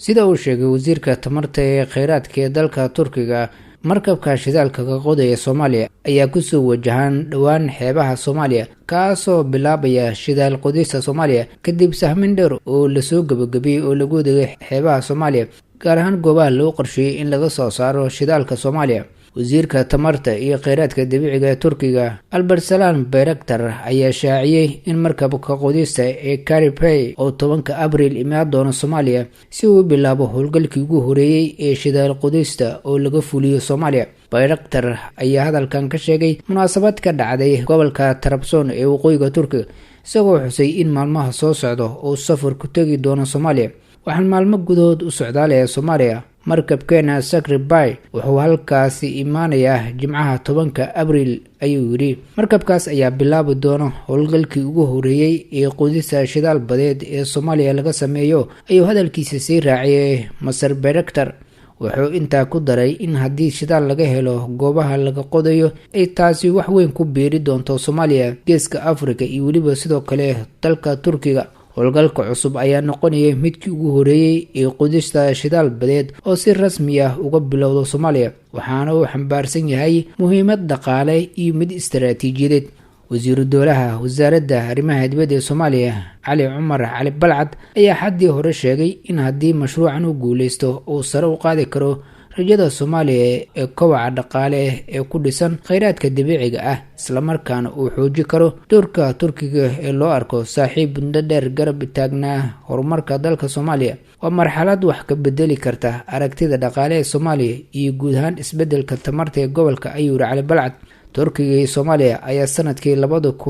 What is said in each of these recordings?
Sida uu sheegay wasiirka tamarta ee kheyraadka ee dalka Turkiga, markabka shidaalka ka qodaya Soomaaliya ayaa kusoo wajahan dhowaan xeebaha Soomaaliya, kaasoo bilaabaya shidaal qodista Soomaaliya kadib sahmin dheer oo lasoo gabagabiyey oo lagu degay xeebaha Soomaaliya, gaar ahaan goobaha loo qorsheeyey in laga soo saaro shidaalka Soomaaliya. Wasiirka tamarta iyo kheyraadka dabiiciga ee Turkiga, Alparslan Bayraktar, ayaa shaaciyey in markabka qodista ee Karibey oo 10-ka Abriil imaan doono Soomaaliya si uu u bilaabo howlgalkii ugu horeeyey ee shidaal qodista oo laga fuliyo Soomaaliya. Bayraktar ayaa hadalkan ka sheegay munaasabad ka dhacday gobolka Trabzon ee waqooyiga Turkiga, isagoo xusay in maalmaha soo socda uu safar ku tegi doono Soomaaliya. "Waxaan maalmo gudahood u socdaalaya Soomaaliya. Markabkeena Sacriby wuxuu halkaasi imaanayaa Jimcaha 10-ka Abriil," ayuu yidhi. "Markabkaas ayaa bilaabi doona howlgalkii ugu horeeyey ee qodista shidaal badeed ee Soomaaliya laga sameeyo," ayuu hadalkiisa sii raaciyay Mister Bayraktar. Wuxuu intaa ku daray in haddii shidaal laga helo goobaha laga qodayo, ay taasi wax weyn ku biiri doonto Soomaaliya, Geeska Afrika iyo weliba sidoo kale dalka Turkiga. Howlgalka cusub ayaa noqonaya midkii ugu horeeyey ee qodista shidaal badeed oo si rasmi ah uga bilowda Soomaaliya, waxaana uu xambaarsan yahay muhiimad dhaqaale iyo mid istaraatiijiyadeed. Wasiiru dowlaha wasaaradda arrimaha dibadda ee Soomaaliya, Cali Cumar Cali Balcad, ayaa xaddii hore sheegay in haddii mashruucan uu guuleysto, uu sare u qaadi karo rajada Soomaaliya ee kobaca dhaqaale ee ku dhisan kheyraadka dabiiciga ah, islamarkaana uu xooji karo doorka Turkiga ee loo arko saaxiib muddo dheer garab taagnaa horumarka dalka Soomaaliya. "Waa marxalad wax ka bedeli karta aragtida dhaqaale ee Soomaaliya iyo guud ahaan isbedelka tamarta ee gobolka," ayuu yiri Cali Balcad. Turkiga iyo Soomaaliya ayaa sanadkii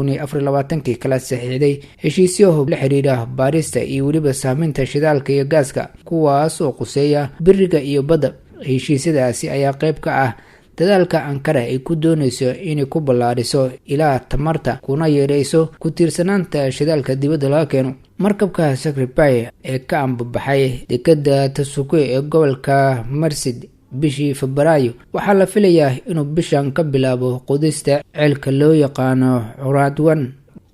2024-kii kala saxiixday heshiisyo la xiriira baarista iyo weliba sahminta shidaalka iyo gaaska, kuwaas oo quseeya biriga iyo badda. Heshiisyadaasi ayaa qeyb ka ah dadaalka Ankara ay ku dooneyso inay ku ballaariso ilaha tamarta kuna yeereyso ku tiirsanaanta shidaalka dibadda laga keeno. Markabka Sacriby ee ka ambabaxay dekada Tasuke ee gobolka Mersid bishii Febraayo waxaa la filayaa inuu bishan ka bilaabo qodista ceelka loo yaqaano Curaadwan.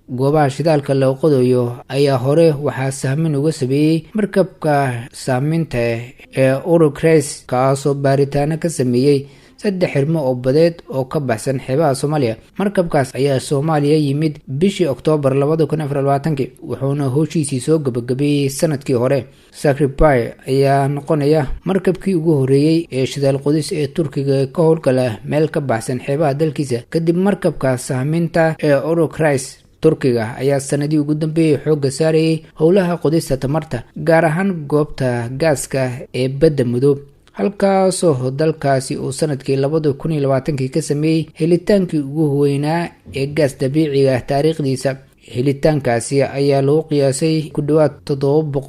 Goobaha shidaalka loo qodayo ayaa hore waxaa sahmin uga sameeyey markabka sahminta ee Urucres, kaasoo baaritaano ka sameeyey saddex xirmo oo badeed oo ka baxsan xeebaha Soomaaliya. Markabkaas ayaa Soomaaliya yimid bishii Oktoobar 2024-kii, wuxuuna howshiisii soo gabagabeeyey sanadkii hore. Sacriby ayaa noqonaya markabkii ugu horeeyey ee shidaal qodis ee Turkiga ka howlgala meel ka baxsan xeebaha dalkiisa kadib markabka sahminta ee Urucris. Turkiga ayaa sanadii ugu dambeeyey xoogga saarayay howlaha qodista tamarta, gaar ahaan goobta gaaska ee Badda Mudoob, halkaasoo dalkaasi uu sanadkii 2020-kii ka sameeyey helitaankii ugu weynaa ee gaas dabiiciga ah taariikhdiisa. Helitaankaasi ayaa lagu qiyaasay ku dhawaad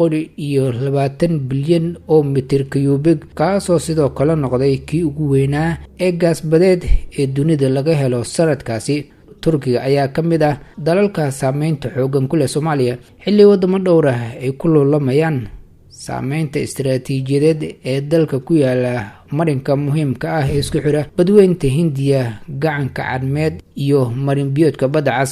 720 bilyan oo mitir kiyubig, kaasoo sidoo kale noqday kii ugu weynaa ee gaas badeed ee dunida laga helo sanadkaasi. Turkiga ayaa ka mid ah dalalka saameynta xoogan ku leh Soomaaliya, xilli wadamo dhowr ah ay ku loolamayaan saameynta istaraatiijiyadeed ee dalka ku yaala marinka muhiimka ah ee isku xira Badweynta Hindiya, Gacanka Cadmeed iyo marin biyoodka Badda Cas.